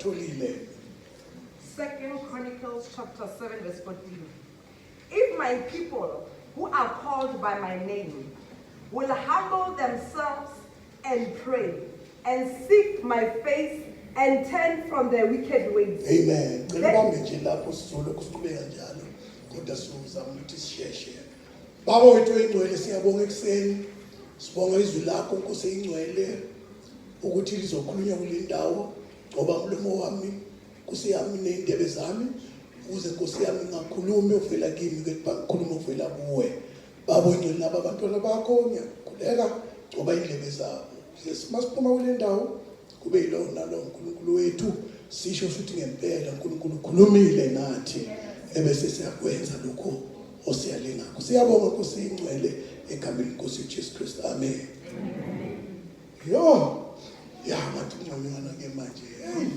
Abatholile. Second Chronicles chapter 7 verse 14. If my people who are called by my name will humble themselves and pray and seek my face and turn from their wicked ways. Amen. Cela ubambe nje lapho, sizolokhu siqhubeka njalo kodwa sizozama ukuthi sisheshe. Baba wethu oyingcwele, siyabonga ekuseni. Sibonga izwi lakho, Nkosi eyingcwele, ukuthi lizokhulunywa kule ndawo. Gcoba umlomo wami, Nkosi yami, ney'ndebe zami, ukuze, Nkosi yami, ngingakhulumi okuvela kimi, kepha ngikhulume okuvela kuwe. Baba oyingcwele, naba abantwana bakho, ngiyakhuleka, gcoba iy'ndlebe zabo. Masiphuma kule ndawo kube yilowo nalowo, uNkulunkulu wethu, sisho futhi ngempela uNkulunkulu ukhulumile nathi, ebese siyakwenza lokho osiyale ngakho. Siyabonga, Nkosi ingcwele, egameni lenkosi uJesu Kristu, amen. Yo ya, ngathi ungconywana ke manje. Hey,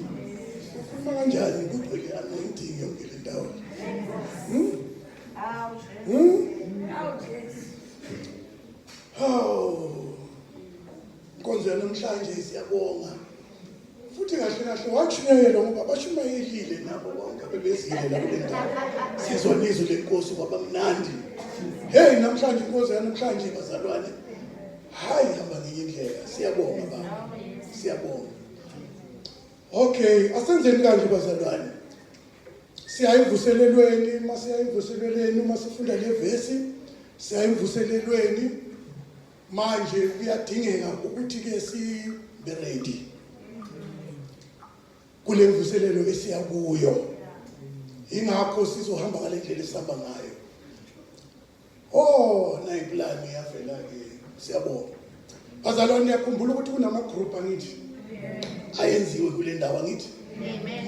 ukhuluma kanjani kugcwele anointing yonke le ndawo? Hmm? Oh. Inkonzo yanamhlanje, siyabonga. Futhi kahle kahle washunyayelwa ngoba bashumayelile nabo bonke bebezile la kule ndawo. Sizwa nizwi lenkosi, kwaba mnandi. Hey, namhlanje, inkonzo yanamhlanje, bazalwane. Hayi, hamba ngenye indlela. Siyabonga, baba. Siyabonga. Okay, asenzeni kanje, bazalwane. Siya imvuselelweni, masiya imvuselelweni uma sifunda le vesi, siya imvuselelweni. Manje kuyadingeka ukuthi ke sibe ready kule mvuselelo esiya kuyo. Ingakho sizohamba ngale ndlela esihamba ngayo. Oh, nayi plan iyavela ke. Siyabonga. Bazalwane, niyakhumbula ukuthi kunama group, angithi? Ayenziwe kule ndawo, angithi?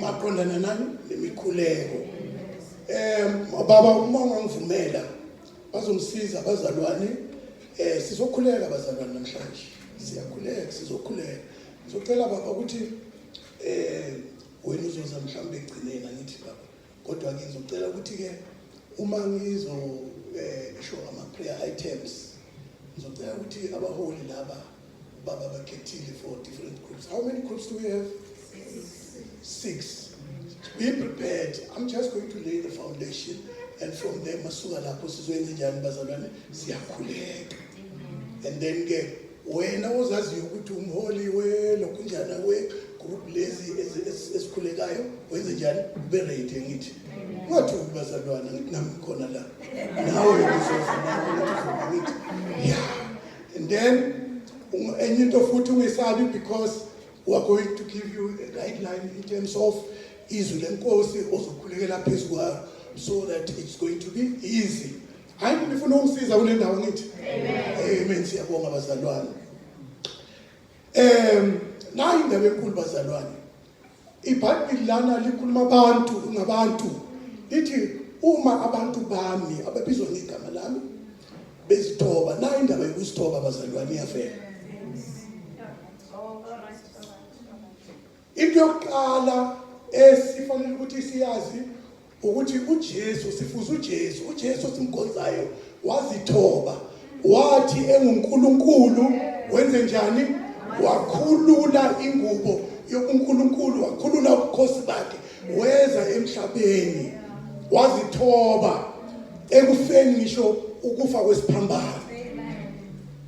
Maqondana nani? Nemikhuleko. Baba, uma ungangivumela, bazongisiza abazalwane. Sizokhuleka, bazalwane, namhlanje. Siyakhuleka, sizokhuleka. Ngizocela, baba, ukuthi wena uzoza mhlawumbe egcineni, angithi, baba? Kodwa ke ngizocela ukuthi ke uma ngizo sho ama prayer items, ngizocela ukuthi abaholi laba baba bakhethile for different groups. How many groups do we have? Six. Be prepared. I'm just going to lay the foundation and from there masuka lapho sizoyenza njani, bazalwane? Siyakhuleka. And then ke wena ozaziyo ukuthi umholi welokhunjana we group lezi esikhulekayo, wenze njani? Ube ready, ngithi. Ungathuki, bazalwana, ngithi nami khona la. Nawe uzoza, nawe uzoza, ngithi. Yeah. And then enye into futhi, ungesabi because we are going to give you a guideline in terms of izwi lenkosi ozokhulekela phezu kwayo so that it's going to be easy. Hayi, nifuna ukungisiza kule ndawo, ngithi? Amen. Amen, siyabonga, bazalwane. Nayi indaba enkulu, bazalwane. IBhayibheli lana likhuluma abantu ngabantu. Lithi uma abantu bami ababizwa ngegama lami bezithoba. Nayi indaba yokuzithoba, bazalwane, iyavela. Into yokuqala esifanele ukuthi siyazi ukuthi uJesu, sifuza uJesu, uJesu simkhonzayo wazithoba, wathi enguNkulunkulu wenze njani? Wakhulula ingubo yobuNkulunkulu, wakhulula ubukhosi bakhe, weza emhlabeni, wazithoba ekufeni, ngisho ukufa kwesiphambano.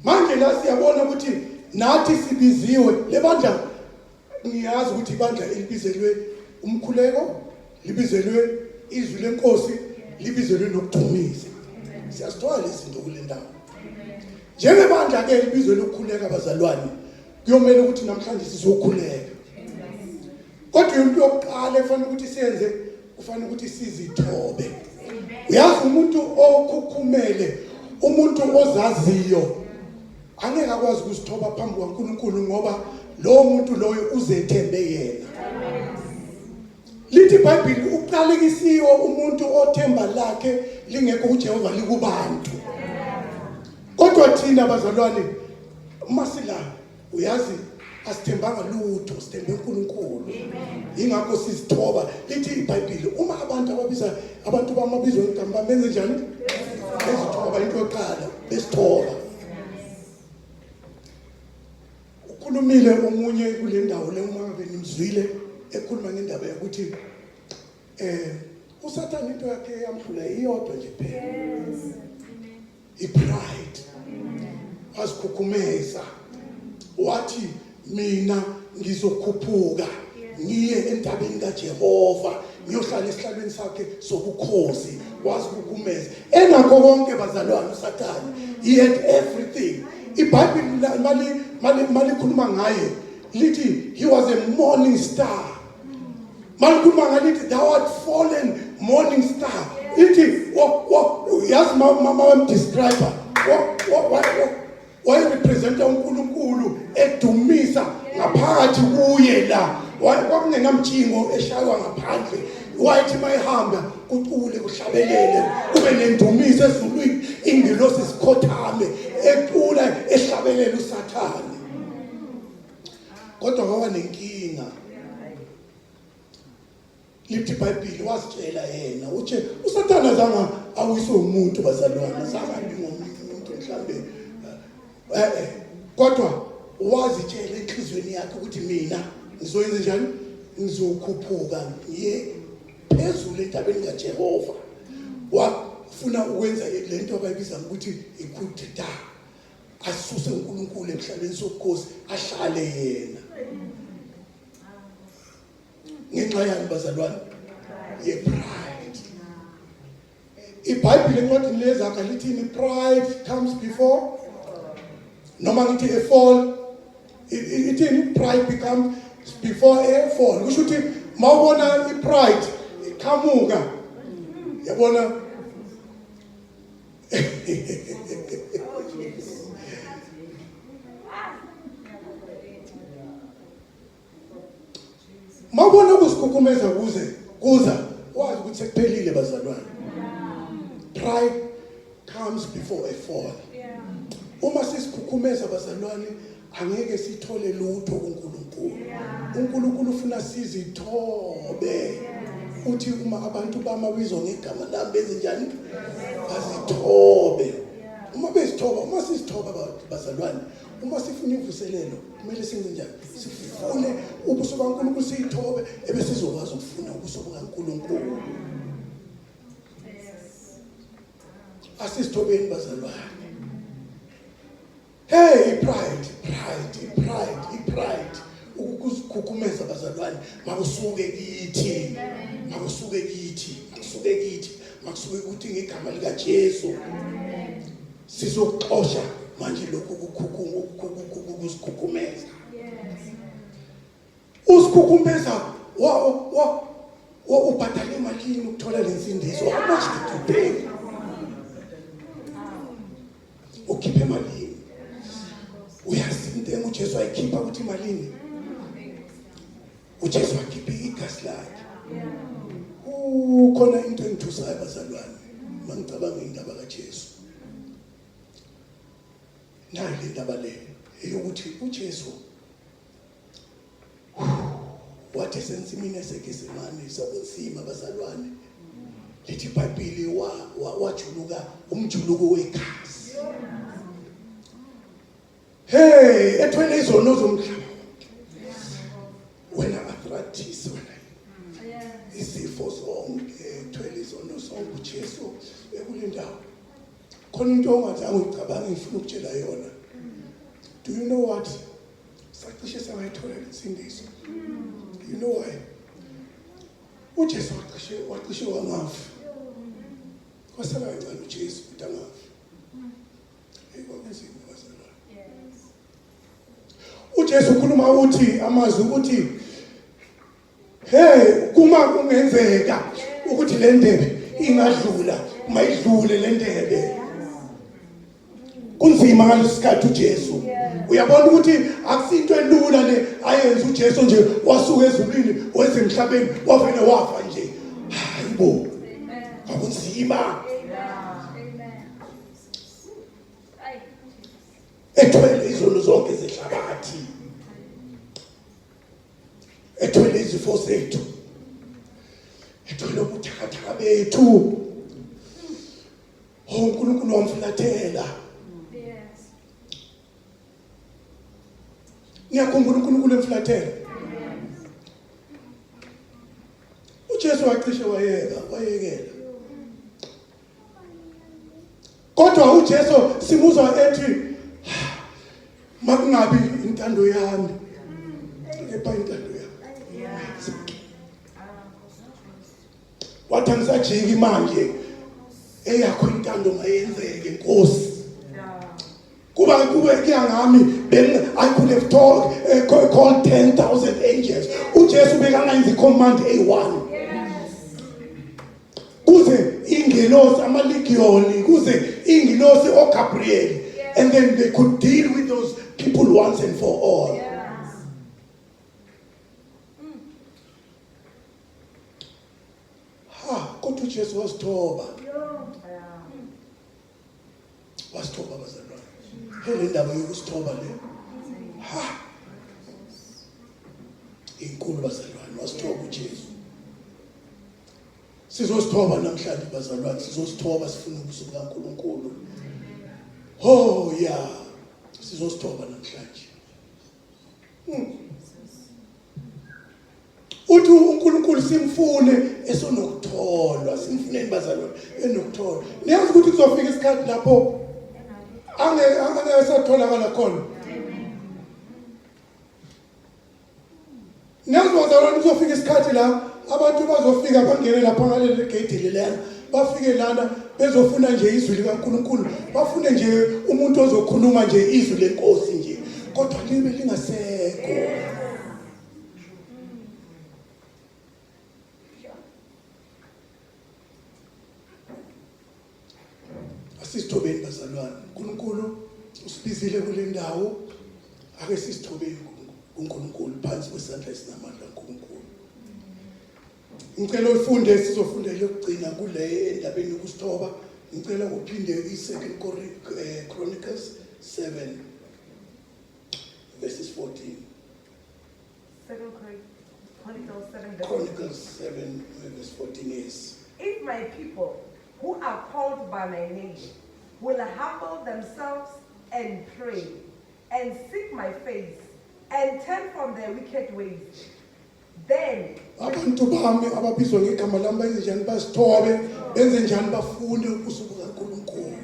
Manje la siyabona ukuthi nathi sibiziwe. Le bandla, ngiyazi ukuthi ibandla elibizelwe umkhuleko, libizelwe izwi lenkosi, libizelwe nokudumisa. Siyazithola lezi zinto kule ndawo. Njengebandla ke libizelwe ukukhuleka, bazalwane, kuyomela ukuthi namhlanje sizokhuleka. Kodwa into yokuqala efanele ukuthi siyenze, kufanele ukuthi sizithobe. Uyazi, umuntu okhukhumele, umuntu ozaziyo, angeke akwazi ukuzithoba phambi kwaNkulunkulu ngoba lowo muntu loyo uzethembe yena. Lithi iBhayibheli uqalekisiwe umuntu othemba lakhe lingekho kuJehova, likubantu. Kodwa thina, bazalwane, uma sila, uyazi, asithembanga lutho, sithembe uNkulunkulu. Ingakho sizithoba. Lithi iBhayibheli uma abantu ababiza, abantu bamabizwa ngegama bamenze njani? Bezithoba. Into yokuqala, besithoba. Ukhulumile omunye kule ndawo le, uma ngabe nimzwile. Ekhuluma ngendaba yokuthi uSathane into yakhe yamhlula iyodwa nje phela. Yes. Amen. I-pride. Wazikhukhumeza. Wathi mina ngizokhuphuka ngiye entabeni kaJehova ngiyohlala esihlalweni sakhe sobukhosi. Wazikhukhumeza enakho konke bazalwane uSathane. He had everything. IBhayibheli malikhuluma ngaye lithi he was a morning star. Malikhuluma ngaye lithi thou art fallen morning star. Ithi yazi mawemdescribe wayerepresenta uNkulunkulu edumisa ngaphakathi kuye la. Kwakungenamtshingo eshaywa ngaphandle. Wayethi mayihamba kucule kuhlabelele kube nendumiso ezulwini, ingilosi sikhothame ecula ehlabelela uSathane. Kodwa kwaba nenkinga. Lithi iBhayibheli wasitshela yena uthi uSathane azange awiswe umuntu bazalwane, azange abe ngomunye umuntu mhlambe kodwa wazitshela enhlizweni yakhe ukuthi mina ngizoyenza njani, ngizokhuphuka ngiye phezulu entabeni kaJehova. Wafuna ukwenza lento abayibiza ngokuthi i-coup d'etat, asuse uNkulunkulu emhlabeni sobukhosi ahlale yena. Ngenxa yani bazalwane? Ye-pride. IBhayibheli encwadini leZaga lithini? Pride comes before, noma ngithi a fall. Ithini? Pride becomes before a fall. Kusho ukuthi mawubona i-pride iqhamuka, yabona mawubona ukusikhukhumeza kuze kuza, wazi ukuthi sekuphelile bazalwane. Pride comes before a fall. Uma sisikhukhumeza bazalwane angeke sithole lutho kuNkulunkulu. uNkulunkulu ufuna sizithobe. Uthi uma abantu bamabizwa ngegama lami benze njani? Bazithobe. Uma bezithoba, uma sizithoba bazalwane, uma sifuna imvuselelo kumele senze njani? Sifune ubuso bukaNkulunkulu, siyithobe, ebesizokwazi ukufuna ubuso bukaNkulunkulu. Asizithobeni bazalwane. Hey, pride, pride, pride, pride. Ukuzikhukhumeza bazalwane makusuke kithi, makusuke kithi, makusuke kithi, makusuke ukuthi ngegama lika Jesu sizoxosha manje lokhu ukuzikhukhumeza. Usikhukhumeza wa wa wa ubhadale malini ukuthola lensindiso? How much did you pay? Ukhiphe malini? Uyazi intengo uJesu ayikhipha ukuthi malini? uJesu wakhipha igazi lakhe. Kukhona into engithusayo bazalwane mangicabanga indaba kaJesu. Nayi le ndaba le eyokuthi uJesu wathi esensimini yaseGetsemane, sakunzima bazalwane, lithi iBhayibheli wajuluka umjuluko wegazi. Hey, ethwele izono zomhlaba. Wena arthritis, wena izifo zonke, ethwele izono zonke uJesu ekule ndawo. Khona into ongazange uyicabange ngifuna ukutshela yona. Do you know what? Sacishe sangayithola lensindiso. You know why? uJesu wacishe wangafi. Kwasala kancane uJesu ukuthi angafi. Hey, kwakunzima bazalwane. uJesu ukhuluma uthi amazwi ukuthi hey, kuma kungenzeka ukuthi le ndebe ingadlula, mayidlule le ndebe. Kunzima ngalesi sikhathi uJesu. Uyabona ukuthi akusinto elula le ayenza uJesu nje, wasuka ezulwini weza emhlabeni wavele wafa nje. Hayibo, akunzima. Ethwele izono zonke zehlabathi, ethwele izifo zethu, ethwele ubuthakathaka bethu. Oh, uNkulunkulu wamfulathela. Ngiyakhumbula uNkulunkulu emfulathela. uJesu wacishe wayeka wayekela kodwa uJesu simuzwa ethi makungabi intando yami kepha intando yakho. Wathi angisajiki manje, eyakho intando mayenzeke Nkosi. Kuba kube kuya ngami then I could have told, called 10,000 angels. UJesu bekangayenzi command A1. Kuze ingelosi amalegiyoni, kuze ingelosi oGabriel, and then they could deal with those people once and for all. Ha, kodwa uJesu wasithoba. Wasithoba bazalwane. Hey, le ndaba yokusithoba le. Ha. Inkulu bazalwane, wasithoba uJesu. Sizosithoba namhlanje bazalwane, sizosithoba sifuna ubuso bukaNkulunkulu. Oh yeah, sizosithoba namhlanje. Uthi uNkulunkulu simfune esonokutholwa, simfuneni bazalwane enokutholwa. Niyazi ukuthi kuzofika isikhathi lapho angeke angeke satholakala khona. Niyazi bazalwane kuzofika isikhathi la abantu bazofika bangene lapha ngaleli gate lelana bafike lana bezofuna nje izwi likaNkulunkulu bafune nje umuntu ozokhuluma nje izwi lenkosi nje kodwa libe lingasekho. Asisithobeni bazalwane, uNkulunkulu usibizile kule ndawo, ake sisithobeni kuNkulunkulu phansi kwesandla esinamandla uNkulunkulu. Ngicela ufunde sizofunda elokugcina kule endabeni yokusithoba. Ngicela uphinde i-Second Chronicles 7 verses 14. Second Chronicles 7 verse Chronicles 7 verse 14 yes. If my people who are called by my name will humble themselves and pray and seek my face and turn from their wicked ways, then Abantu bami ababizwa ngegama lami benze njani? Basithobe, benze njani? Bafune ubuso bukaNkulunkulu.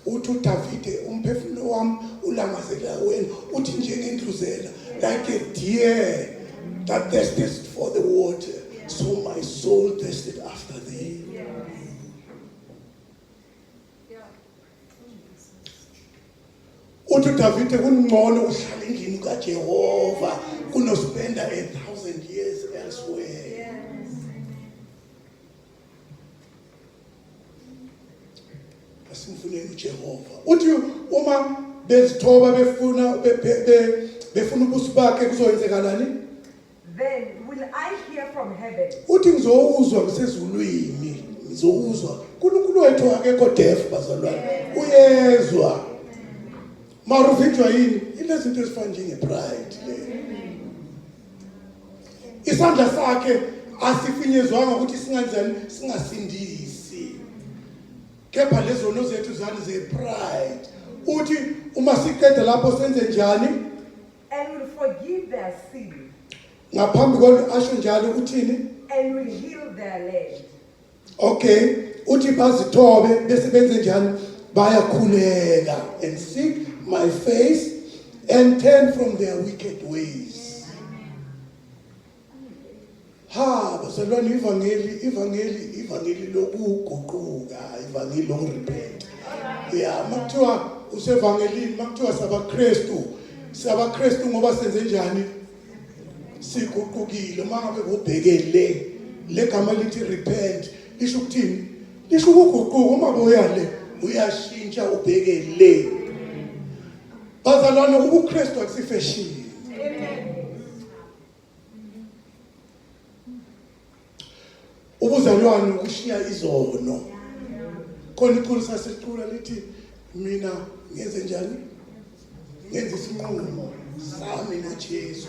Uthi uDavide, umphefumulo wami ulangazela wena, uthi njengendluzela, like a deer that thirsteth for the water, so my soul thirsted after thee. Uthi uDavide kungcono ukuhlala endlini kaJehova kunospenda 1,000 years elsewhere. Asimfuneni uJehova. Uthi uma bezithoba befuna befuna ubuso bakhe kuzoyenzekalani? Then will I hear from heaven. Uthi ngizowuzwa ngisezulwini, ngizowuzwa. uNkulunkulu wethu akekho deaf bazalwane. Uyezwa. Mara uvinjwa yini? Ilezi zinto ezifana njenge pride le. Isandla sakhe asifinyezwanga ukuthi singanjani singasindisi. Kepha lezono zethu zani ze pride. Uthi uma siqeda lapho senze njani? And will forgive their sin. Ngaphambi kwalo asho njalo uthini? And will heal their land. Okay, uthi bazithobe bese benze njani? Bayakhuleka and seek my face and turn from their wicked ways. Ha, bazalwane, ivangeli, ivangeli, ivangeli lokuguquka, ivangeli lokurepent. Yeah, makuthiwa usevangelini, makuthiwa sabaKristu, sabaKristu ngoba senze njani? Siguqukile. Uma ngabe ubheke le legama lithi repent lisho ukuthini? Lisho ukuguquka. Uma buya le uyashintsha ubheke le. Bazalwane, ubuKristu akusifeshini. Ubuzalwane ukushiya izono. Khona iculo sasicula lithi mina ngenze njani? Ngenze isinqumo sami noJesu.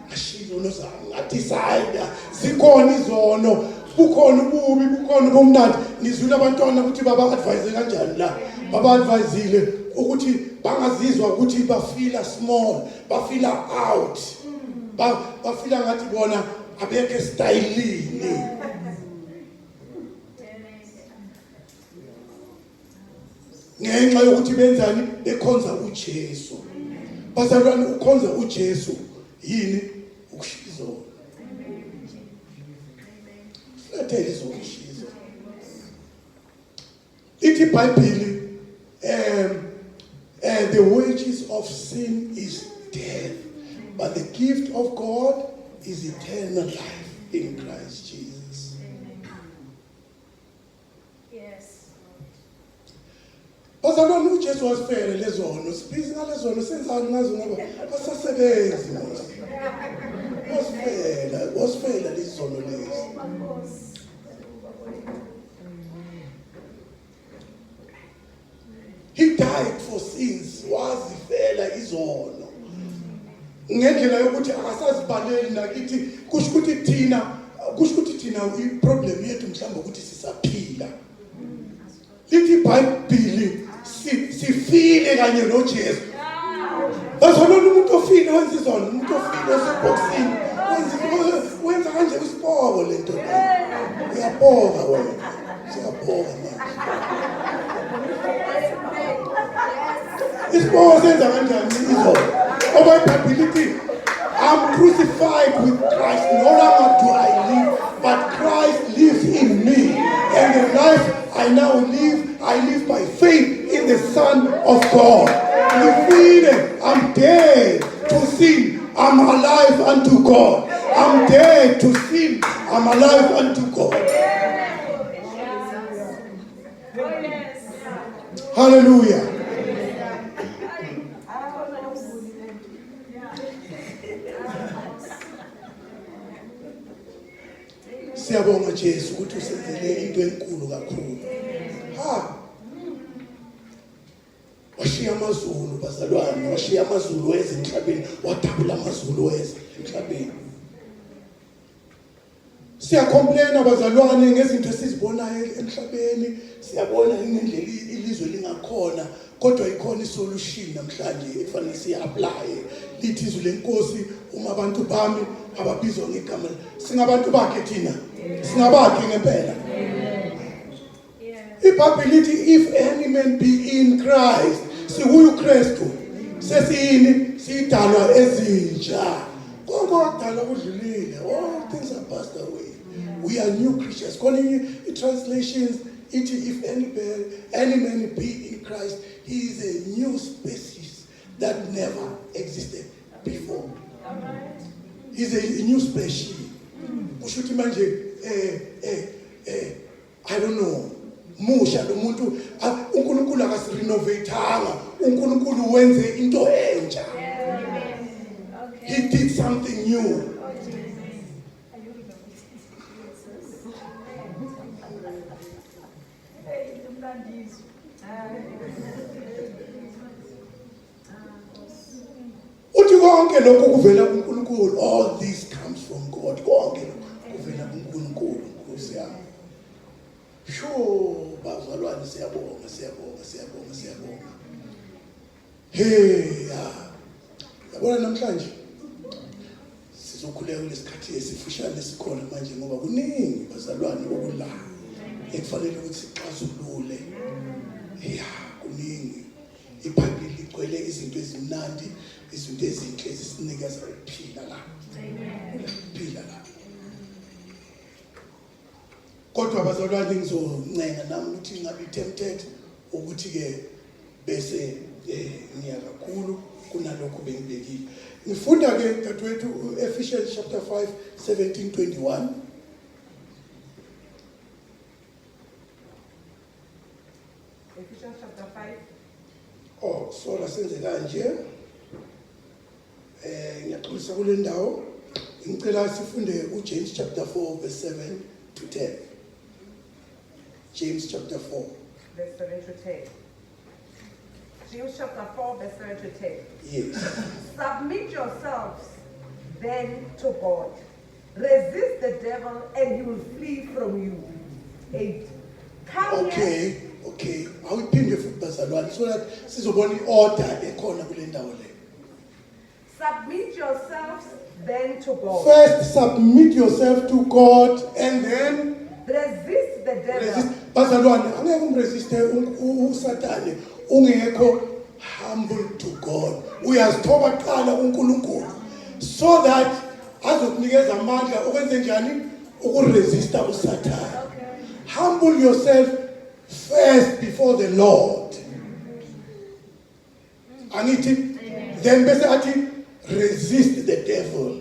Ngashiya izono zami, ngadecide zikhona izono, bukhona ububi, bukhona ubumnandi. Nizwile abantwana ukuthi baba advise kanjani la? Baba advisile ukuthi bangazizwa ukuthi bafila small, bafila out. Bafila ngathi bona abekho esitayilini. Ngenxa yokuthi benzani? Bekhonza uJesu. Bazalwane, ukhonza uJesu yini? Ukushiya izono. Flathela izono, ushiya izono. Ithi iBhayibheli the wages of sin is death, but the gift of God is eternal life in Christ Jesus. Yes. Bazalwane, uJesu wasifela lezono, sibhizi ngalezono, senzani ngazo ngoba asasebenzi mos. Wasifela, wasifela lezono lezi. He died for sins, wazifela izono. Ngendlela yokuthi akasazibaleli nakithi, kusho ukuthi thina, kusho ukuthi thina i-problem yethu mhlawumbe ukuthi sisaphila. Lithi iBhayibheli sifile kanye noJesu. Bazalwane, umuntu ofile wenza izono, umuntu ofile osebhokisini wenza kanje usipoko lento le. Uyapoka wena. Siyapoka manje. Isipoko senza kanjani izono? Ngoba iBhayibheli lithi I'm crucified with Christ. No longer do I live, but Christ lives in me. And the life I now live, I live by faith in the Son of God. Ngifile, I'm dead to sin. I'm alive unto God. I'm dead to sin. I'm alive unto God. Hallelujah. Siyabonga Jesu ukuthi usenzele into enkulu kakhulu. Ha. Washiya amazulu bazalwane, washiya amazulu weza emhlabeni, wadabula amazulu weza emhlabeni. Siyacomplaina bazalwane ngezinto esizibonayo emhlabeni, siyabona ngendlela ilizwe lingakhona, kodwa ikhona isolution namhlanje ekufanele siyi-applye. Lithi izwi lenkosi, uma abantu bami ababizwa ngegama, singabantu bakhe thina, singabakhe ngempela. IBhayibheli lithi if any man be in Christ, sikuyu Kristu, sesiyini? Siyidalwa ezintsha. Konke okudala kudlulile, all things are passed away. We are new creatures. Khona i-translations ithi if any man be in Christ, he is a new species that never existed before. He's a new species. Kusho ukuthi manje I don't know. Musha lo muntu, uNkulunkulu akasirenovate-anga. uNkulunkulu wenze into entsha. He did something new. Oh, Jesus. Jesus. Hey, umlandizwe. Uthi konke lokhu kuvela kuNkulunkulu. All this comes from God. Konke lokhu kuvela kuNkulunkulu, Nkosi yami. Sho bazalwane, siyabonga, siyabonga, siyabonga, siyabonga. Hey ya. Yabona namhlanje sizokhuleka kulesikhathi esifushane esikhona manje, ngoba kuningi bazalwane okula ekufanele ukuthi sixazulule. Ya, kuningi. iBhayibheli ligcwele izinto ezimnandi, izinto ezinhle ezisinikeza ukuphila la. Ukuphila la. Kodwa bazalwane, ngizoncenga nami ukuthi ngabe tempted ukuthi ke bese ngiya kakhulu kunalokhu bengibekile. Ngifunda ke dadewethu Ephesians chapter 5 17 21. Ephesians chapter 5. Oh, sorry, senze kanje. Ngiyaxolisa kule ndawo. Ngicela sifunde uJames chapter 4 verse 7 to 10. James chapter 4 verse 7 to 10. James chapter 4 verse 7 to 10. Yes. Submit yourselves then to God. Resist the devil and he will flee from you. 8. Come here. Okay. Awuyiphinde futhi bazalwane so that sizobona iorder ekhona kule ndawo le. Submit yourselves then to God. First submit yourself to God and then Resist the devil. resist. Bazalwane, angeke umresiste uSathane ungekho humble to God. Uyazithoba kuqala kuNkulunkulu so that azokunikeza amandla okwenze njani ukuresista uSathane. Humble yourself first before the Lord. Angithi then bese athi resist the devil.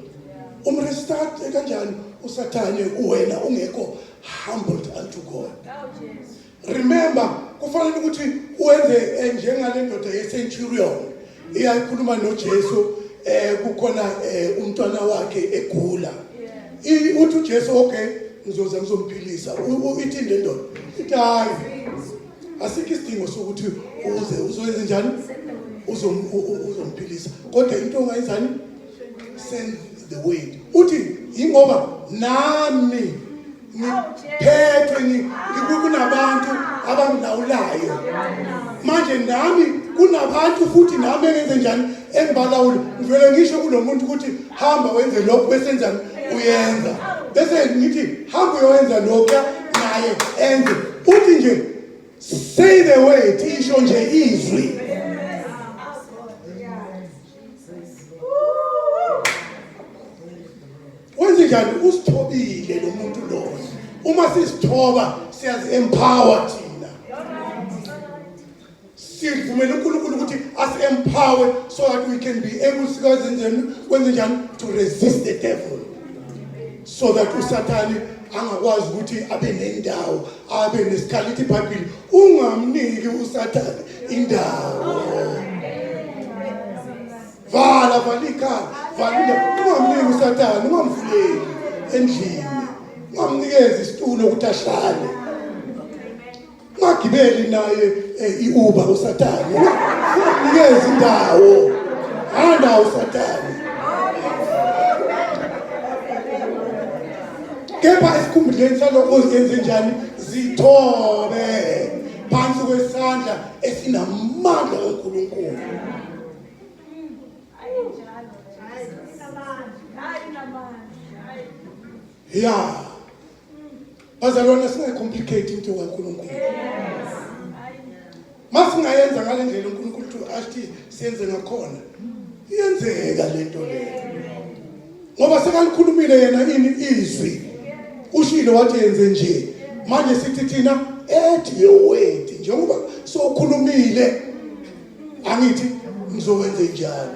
Umresista kanjani uSathane uwena ungekho humbled unto God. Remember kufanele ukuthi uwenze njengale ndoda ye-centurion iyayikhuluma noJesu kukhona umntwana wakhe egula. Uthi uJesu okay ngizoza ngizomphilisa. Ithini le ndoda? Ithi hayi asikho isidingo sokuthi uze uzoyenza njani? Uzomphilisa. Kodwa into ongayenzani? Send the word. Uthi ingoba nami ngiphethwe kunabantu abangilawulayo. Manje nami kunabantu futhi nami engenze njani engibalawula. Ngivele ngisho kulo muntu ukuthi hamba wenze lokhu bese enzani uyenza. Bese ngithi hamba uyowenza lokhu naye enze. Uthi nje say the word, isho nje izwi. Wenze njani? Usithobile lo muntu lona. Uma sisithoba siyazi empower thina. Sivumela uNkulunkulu ukuthi asi empower so that we can be able sikazenzeni kwenze njani to resist the devil. So that uSathane angakwazi ukuthi abe nendawo, abe nesikhali. Ithi iBhayibheli ungamniki uSathane indawo. Vala, vala ikhala, vala indawo. Ungamniki uSathane, ungamvuleli endlini. Ungamnikezi isitulo ukuthi ahlale. Ungagibeli naye i-Uber uSathane. Ungamnikezi indawo. Handa uSathane. Kepha esikhundleni salokho zenze njani? Zithobe phansi kwesandla esinamandla kaNkulunkulu. Yeah. Bazalwane singayicomplicate into kaNkulunkulu. Masingayenza ngale ndlela uNkulunkulu athi siyenze ngakhona. Iyenzeka lento le. Ngoba sekalikhulumile yena ini izwi. Ushilo wathi yenze nje. Manje sithi thina add your word njengoba sowukhulumile angithi ngizokwenza njalo.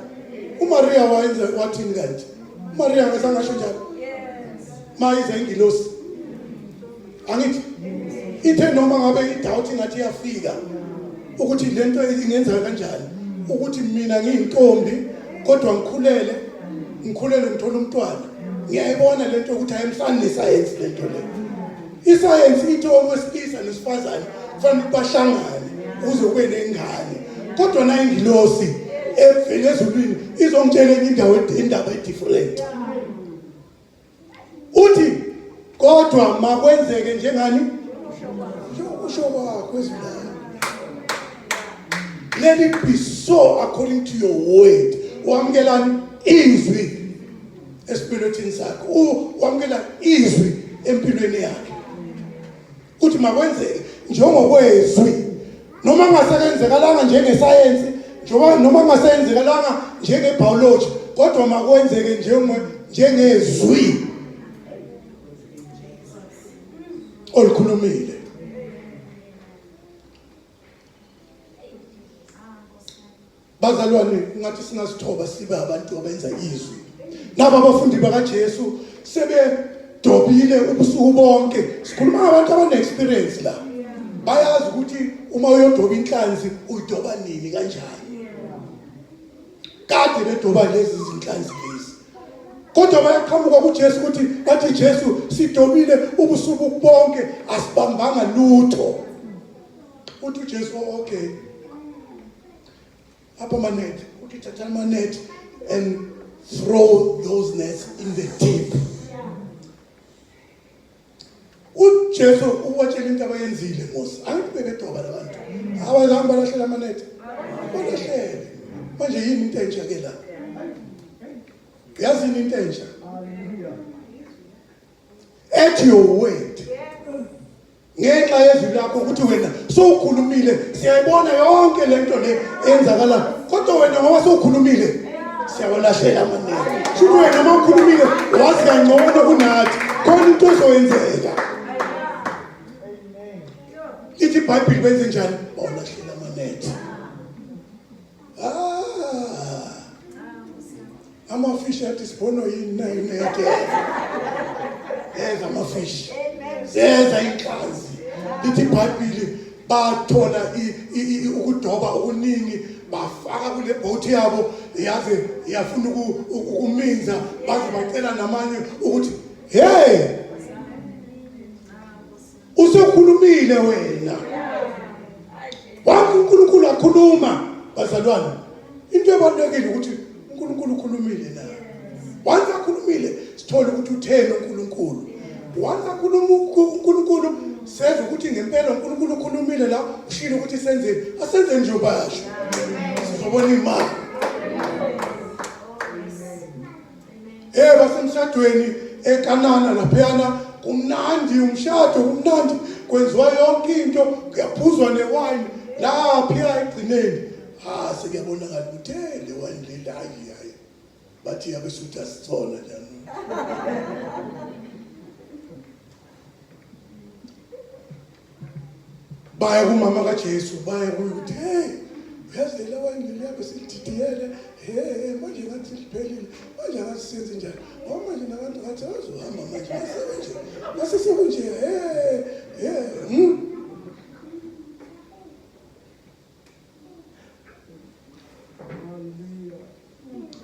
uMaria wayenza wathini kanti? uMaria akazange asho njalo. Mayiza ingilosi. Angithi ithe noma ngabe idoubt ingathi iyafika ukuthi lento ingenza kanjani ukuthi mina ngiyintombi kodwa ngikhulele ngithola umntwana. Ngiyayibona lento ukuthi ayimfani nesayensi lento le. Isayensi ithi owesilisa nesifazane kufanele bahlangane ukuze kube nengane. Kodwa na ingilosi evela ezulwini izongitshela enye indawo indaba edifferent. Uthi kodwa makwenzeke njengani njengokusho kwakho ezulwini. Let it be so according to your word. Wamukelani izwi esipilweni sakho. Wamukela izwi empilweni yakhe. Uthi makwenzeke njengokwezwi. Noma kungasekenzekalanga njengesayensi, njengoba noma kungasenzekalanga njengebiology, kodwa makwenzeke njengezwi olukhulumile. Bazalwane ngathi singasithoba sibe abantu abenza izwi. Naba abafundi bakaJesu sebedobile ubusuku bonke. Sikhuluma ngabantu abane experience la. Bayazi ukuthi uma uyodoba inhlanzi uyidoba nini kanjani. Kade bedoba lezi zinhlanzi lezi. Kodwa bayaqhamuka kuJesu ukuthi bathi Jesu sidobile ubusuku bonke asibambanga lutho. Uthi uJesu okay. Apha amanethi, uthi thatha amanethi and throw those nets in the deep. uJesu uwatshela into abayenzile Mose. Angithi bebedoba labantu. Abazange balahlela amanethi. Balahlele. Manje yini into entsha ke la? Yazini into entsha? At your word. Ngenxa yezwi lakho ukuthi wena sowukhulumile, siyayibona yonke lento le eyenzakala, kodwa wena ngoba sowukhulumile siyawalahlela amanene. Shuthi wena uma ukhulumile wazi kangcono kunathi, khona into ezoyenzeka. Lithi iBhayibheli benze njani? Bawalahlela amanethi. Ah. Amafishi athi sibhono yini na inethe. Yeza amafishi. Zeza inhlanzi. Lithi iBhayibheli bathola ukudoba okuningi bafaka kule boat yabo yaze yafuna ukuminza baze bacela namanye ukuthi hey usekhulumile wena wonke uNkulunkulu akhuluma bazalwane into ebalulekile ukuthi uNkulunkulu ukhulumile na once akhulumile sithole ukuthi utheni uNkulunkulu once akhuluma uNkulunkulu sezwe ukuthi ngempela uNkulunkulu ukhulumile la ushilo ukuthi senzeni asenze nje basho sizobona imali. Hey basemshadweni eKanana laphayana kumnandi umshado kumnandi kwenziwa yonke into kuyaphuzwa newine lapha egcineni ah sekuyabonakala ukuthi hey le wine leli hayi hayi bathi yabe suthi asithona njani. Baya kumama kaJesu baya kuye ukuthi hey uyazi lela wayini leliya besilididiyele he manje ngathi liphelile manje ngathi senze njani ngoba manje nabantu ngathi bazohamba manje masekunje masesekunje he he hmm.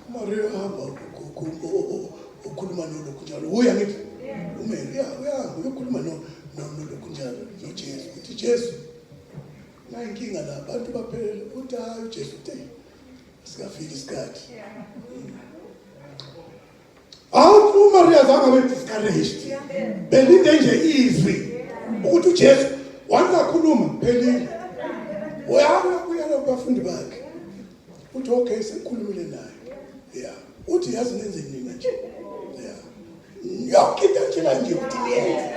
Maria hamba ukhuluma nolokhu njalo uya ngithi uMary uyahamba uyokhuluma nolokhu njalo noJesu uthi Jesu nayinkinga la abantu baphelele uthi hayi uJesu uthe sikafika isikhathi. Awu uMaria zange abe discouraged belinde nje izwi ukuthi uJesu once akhuluma phelile uyaya kuyela kubafundi bakhe uthi okay sengikhulumile naye yeah uthi yazi nenze nina nje yeah yonke into entshela nje ukuthi niyenze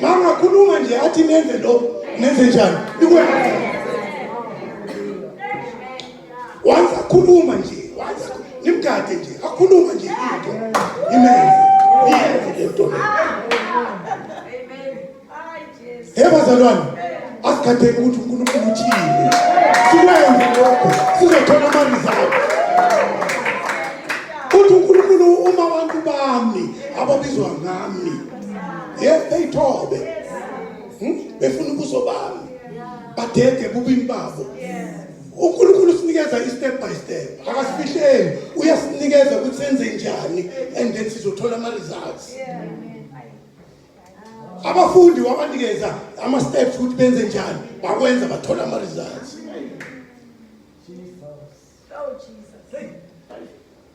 mangakhuluma nje athi nenze lokho nenze njani nikwenze once akhuluma nje once nimgade nje akhuluma nje into imenze niyenze le nto le. Hey bazalwane, asikhatheki ukuthi uNkulunkulu uthini. Sikwenze lokho, sizothola ama-result. Uthi uNkulunkulu uma abantu bami ababizwa ngami, yes beyithobe. Befuna ubuso bami. Badede bubini babo. uNkulunkulu usinikeza i-step by step, akasifihleli, uyasinikeza ukuthi senze njani and then sizothola ama-results. Abafundi wabanikeza ama-steps ukuthi benze njani, bakwenza bathola ama-results.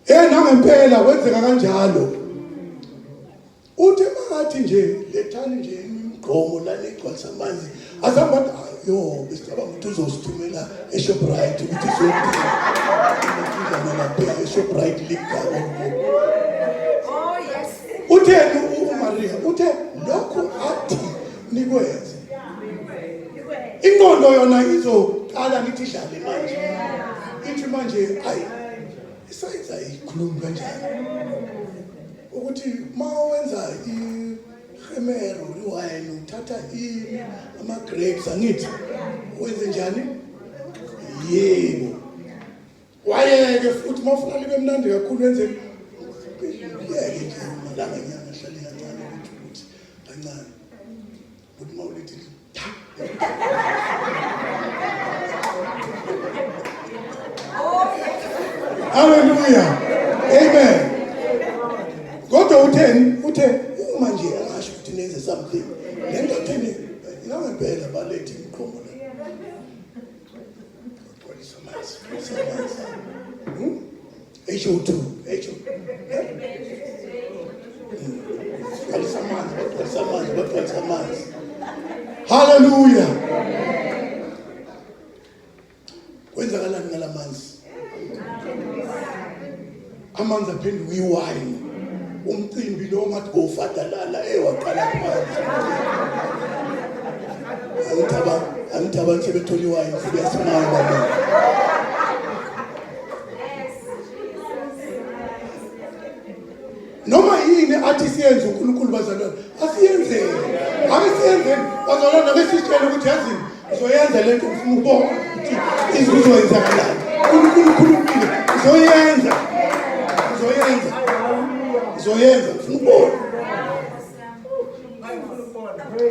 Eh nangempela kwenzeka kanjalo. Uthi mangathi nje lethani nje imigqomo lana igcwalisa amanzi azange bathi yo besicabanga ukuthi uzosithumela eShoprite ukuthi siyodinga lapha eShoprite ligama. Oh yes. Utheni uMaria? Uthe lokhu athi nikwenze. Ingqondo yona izoqala ngithi idlale manje. Ithi manje ayi isayensi ayikhulumi kanjani. Ukuthi uma wenza ihemero iwine uthatha ini ama grapes angithi wenze njani? Yebo. Wayeke futhi uma ufuna libe mnandi kakhulu wenze yeke nje malanga nyana hlale kancane ukuthi ukuthi kancane ukuthi uma ulithi tha. Hallelujah. Amen. Kodwa utheni? Uthe uma nje angasho ukuthi nenze something. Le nto atheni ingangempela balethe imiqomo la. Gcwalisa amanzi, gcwalisa amanzi. HO2, HO. Gcwalisa amanzi, bagcwalisa amanzi, bagcwalisa amanzi. Hallelujah. Kwenzakalani ngalamanzi? Amanzi aphenduka iwayini. Umcimbi lo ngathi bowufadalala ewaqala phansi. Angithi abantu sebethola iwayini sebeyasimama manje. Noma yini athi siyenze uNkulunkulu bazalwane, asiyenzeni. Ake siyenzeni bazalwane, ake sitshele ukuthi yazini uzoyenza lento ufuna ukubona ukuthi izoyenzakalani. uNkulunkulu ukhulumile, uzoyenza. Uzoyenza. Uzoyenza, ufuna ukubona.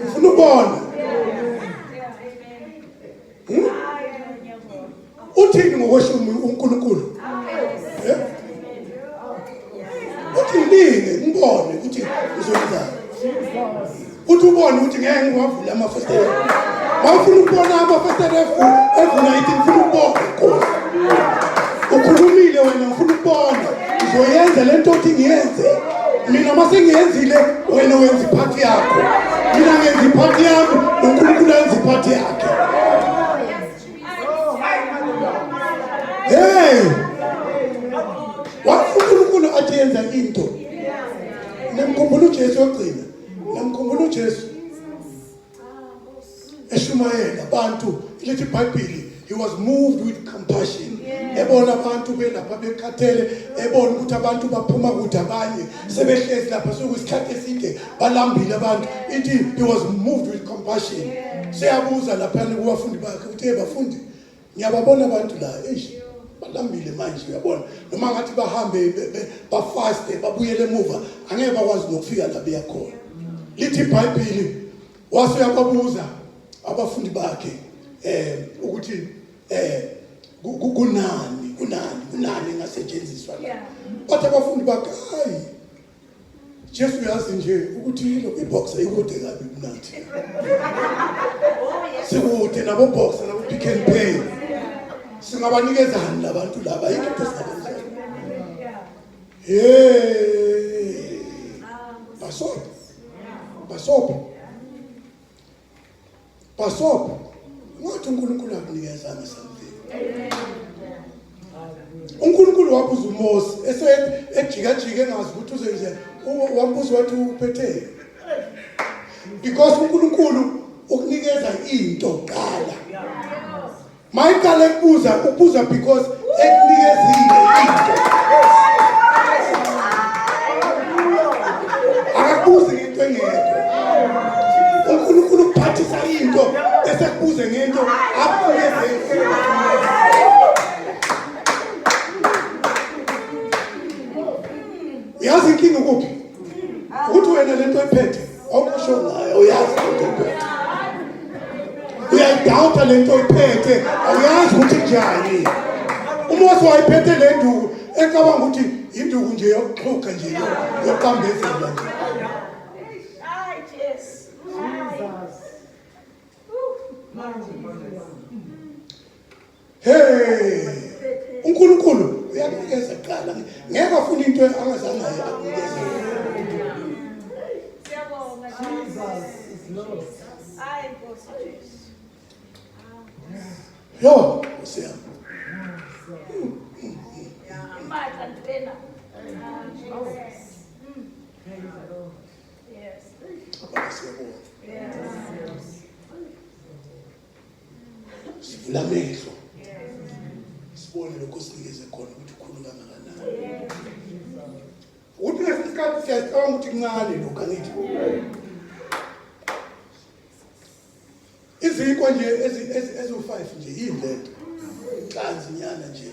Ufuna ukubona. Hmm? Uthini ngokweshumi uNkulunkulu? Eh? Uthi ngilinge ngibone ukuthi uzoyenzani. Uthi ubone ukuthi ngeke ngiwavule amafestela. Mawufuna ukubona amafestela evula ithi ngifuna ukubona Nkosi. Ukhulumile wena ngifuna ukubona. Ngizoyenza lento othi ngiyenze. Mina mase ngiyenzile wena wenza iphathi yakho. Mina ngenza iphathi yami noNkulunkulu enza iphathi yakhe. Hey! Wathi uNkulunkulu athi yenza into. Namkhumbula uJesu yogcina. Namkhumbula uJesu. Eshumayela abantu lithi iBhayibheli he was moved with compassion. Ebona abantu belapha bekhathele, ebona ukuthi abantu baphuma kude abanye sebehlezi lapha sekuyisikhathi eside balambile abantu. Ithi he was moved with compassion. Seyabuza lapha kubafundi bakhe ukuthi hey bafundi ngiyababona abantu la eish balambile manje uyabona noma ngathi bahambe bafaste babuyele emuva angeke bakwazi nokufika la beya khona. Lithi iBhayibheli wase uyababuza abafundi bakhe ukuthi kunani kunani kunani engasetshenziswa la. Bathi abafundi bakhe hayi Jesu uyazi nje ukuthi yilo iboxer ikude kabi kunathi. Sikude nabo boxer nabo Pick n Pay. Singabanikezani labantu laba yikho into esingabenza. Hey. Basopha. Basopha. Basopha. Ngathi uNkulunkulu akunikezanga something. uNkulunkulu wabuza uMose ese ejikajike engazi ukuthi uzoyenzani. Wambuza wathi uphethe. Because uNkulunkulu ukunikeza into kuqala. Mayiqala ekubuza ubuza because ekunikezile into. Akakubuzi ngento engekho. uNkulunkulu ukuphathisa into bese kubuze ngento akunikeze. Uyazi inkinga ukuphi? Ukuthi wena lento oyiphethe awukusho ngayo uyazi lento oyiphethe. Uyayidawuta lento oyiphethe awuyazi ukuthi njani. UMose wayiphethe le nduku ecabanga ukuthi induku nje yokuxhuga nje yokuqambezela nje. Hey! uNkulunkulu uyakunikeza kuqala ngeke afune into angazange akunikeze. Siyabonga Jesus is Lord. Hayi Nkosi Jesu. Yo, Nkosi yami. Imatla ntwena. Jesus. Yes. Baba siyabonga. Yes. Sivula amehlo. Sibone lokho sinikeze khona ukuthi ukhulu kangakanani. Ukuthi ngesinye isikhathi siyacabanga ukuthi kuncane lokhu angithi. Izinkwa nje eziwu-5 nje yini lento? Inhlanzi nyana nje.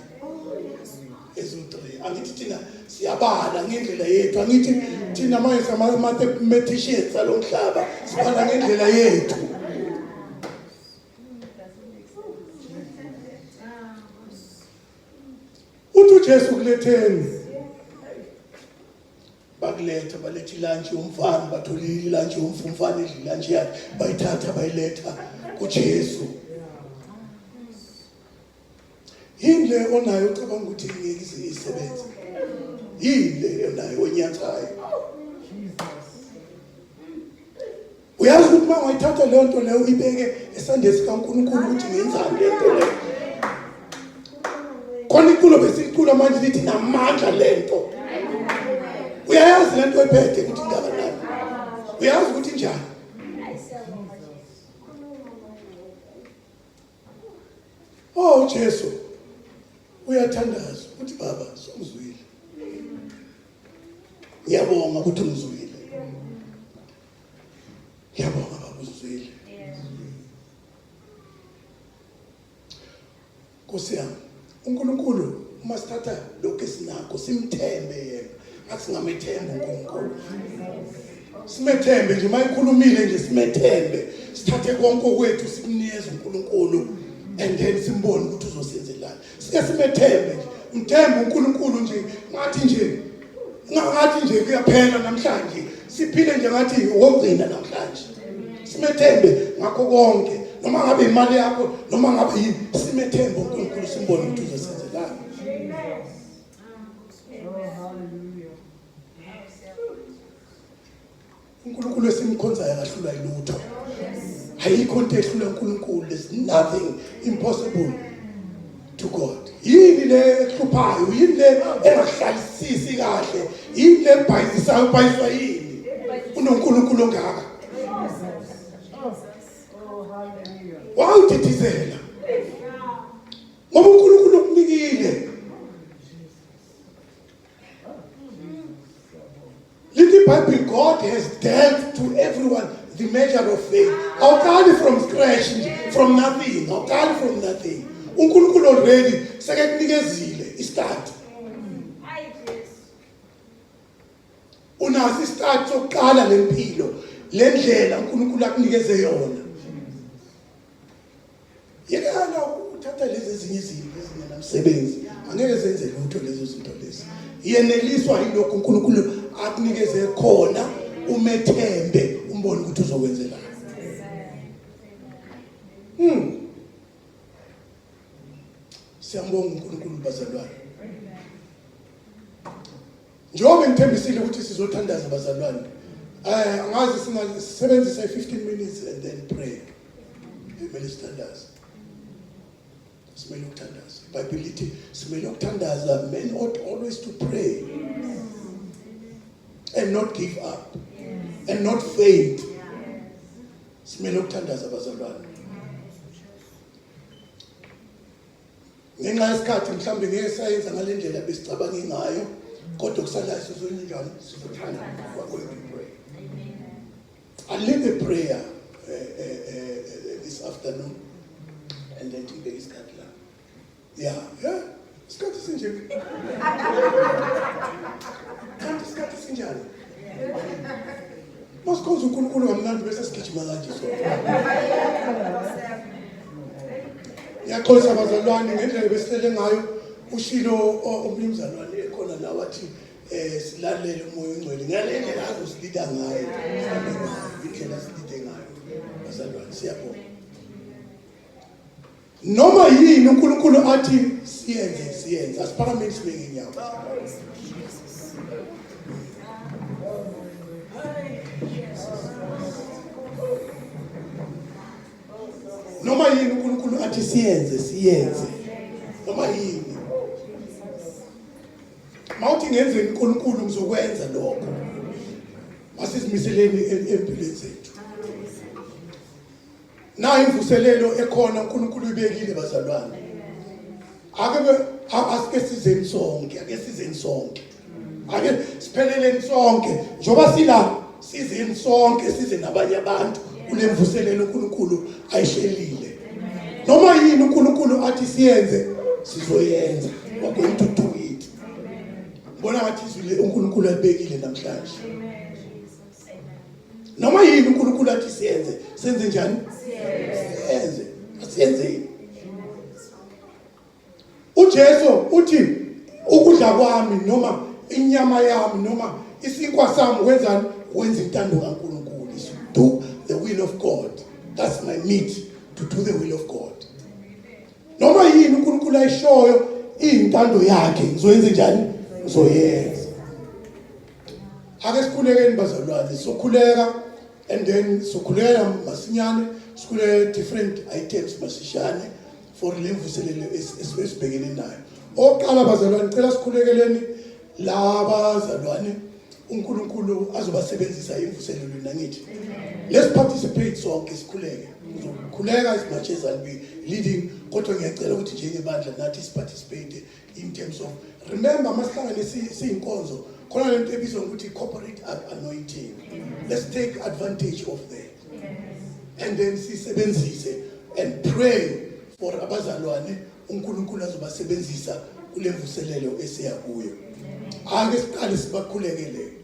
Eziwu-3. Angithi thina siyabala ngendlela yethu. Angithi thina manje sama-mathematicians alo mhlaba sibala ngendlela yethu. Uthi uJesu kuletheni bakuletha baletha ilantshi yomfana batholile ilantshi yomfana idla ilantshi yakhe bayithatha bayiletha kuJesu. Yini le onayo ucabanga ukuthi ngeke ize isebenze? Yini le onayo onyathayo? Uyazi ukuthi uma ungayithatha leyo nto leyo uyibeke esandleni sikaNkulunkulu ukuthi ngiyenzani le nto leyo. Khona iculo besilicula manje lithi namandla lento. Uyayazi lento oyiphethe ukuthi ingakanani. Uyazi ukuthi njani. Oh Jesu uyathandaza uthi baba songizwile. Ngiyabonga ukuthi ungizwile. Ngiyabonga baba uzwile. Nkosi yami, uNkulunkulu uma sithatha lokhu esinakho simthembe yena. Ngathi singamethemba uNkulunkulu. Simethembe nje uma ekhulumile nje simethembe. Sithathe konke okwethu simnikeze uNkulunkulu and then simbone ukuthi uzosenzelani. Sike simethembe nje. Mthembe uNkulunkulu nje ngathi nje ngathi nje kuyaphela namhlanje. Siphile nje ngathi okugcina namhlanje. Simethembe ngakho konke noma ngabe imali yakho noma ngabe yini simethembe uNkulunkulu simbone ukuthi uzosenzelani. uNkulunkulu esimkhonzayo akahlulwa yilutho. Ayikho into ehlula uNkulunkulu. There's nothing impossible to God. Yini le ehluphayo? Yini le engahlalisisi kahle? Yini le ebhayizisayo? Ubhayizwa yini? UnoNkulunkulu ongaka. Wawudidizela. Ngoba uNkulunkulu ukunikile. Lithi iBhayibheli God has dealt to everyone the measure of faith. Awuqali from scratch nje, from nothing. Awuqali from nothing. uNkulunkulu already sekekunikezile istart. Unaso istart sokuqala lempilo, lendlela uNkulunkulu akunikeze yona. Yekela ukuthatha lezi ezinye izinto ezingenamsebenzi, angeke zenze lutho lezo zinto lezi. Yeneliswa yilokhu uNkulunkulu akunikeze khona, umethembe, umbone ukuthi uzokwenzelani. Siyambonga uNkulunkulu bazalwane. Njengoba ngithembisile ukuthi sizothandaza bazalwane. Angazi singasebenzisa i-15 minutes and then pray. Kumele sithandaze. Simele ukuthandaza. IBhayibheli lithi simele ukuthandaza, men ought always to pray. And not give up. And not faint. Simele ukuthandaza bazalwane. Ngenxa yesikhathi mhlawumbe ngeke sayenza ngale ndlela besicabange ngayo, kodwa kusalayo sizonjani sizothanda. We are going to pray. I lead the prayer this afternoon and then ngibeke isikhathi la. Yeah, yeah. Isikhathi sinje. Kanti isikhathi sinjani? Masikhonza uNkulunkulu kamnandi bese sigijima kanje sonke. Ngiyaxolisa bazalwane ngendlela besihlele ngayo ushilo omunye umzalwane ekhona la wathi silalele umoya ongcwele ngale ndlela azosilida ngayo, sihambe ngayo indlela asilide ngayo bazalwane. Siyabonga. Noma yini uNkulunkulu athi siyenze, siyenze. Asiphakameni sibe ngenyawo. Noma yini uNkulunkulu athi siyenze, siyenze. Noma yini. Mawuthi ngenzeni uNkulunkulu ngizokwenza lokho. Masizimiseleni empilweni zethu. Nayo imvuselelo ekhona uNkulunkulu uyibekile bazalwane. Ake asike sizeni sonke, ake sizeni sonke. Ake sipheleleni sonke. Njoba sila sizeni sonke size nabanye abantu kule mvuselelo uNkulunkulu ayihlelile. Noma yini uNkulunkulu athi siyenze sizoyenza. We are going to do it. Bona ngathi izwi uNkulunkulu alibekile namhlanje. Noma yini uNkulunkulu athi siyenze, senze njani? Siyenze. Asiyenzeni. uJesu uthi ukudla kwami noma inyama yami noma isinkwa sami kwenzani? Wenza intando kaNkulunkulu. Is do the will of God. That's my meat, to do the will of God. Noma yini uNkulunkulu ayishoyo iyintando yakhe, ngizoyenza njani? Ngizoyenza. Ake sikhulekeni bazalwane, sokhuleka and then sokhuleka masinyane, sikhuleke different items masishane for le mvuselelo esibhekene nayo. Oqala bazalwane, cela sikhulekeleni labazalwane, uNkulunkulu azobasebenzisa imvuselelo nangithi. Let's participate sonke, sikhuleke. Ngizokhuleka as much as I'll be leading, kodwa ngiyacela ukuthi njengebandla nathi siparticipate in terms of, remember, masihlangane siyinkonzo, khona lento ebizwa ngokuthi corporate anointing. Let's take advantage of that and then sisebenzise and pray for abazalwane uNkulunkulu azobasebenzisa kule mvuselelo esiya kuyo. Ake siqale sibakhulekele.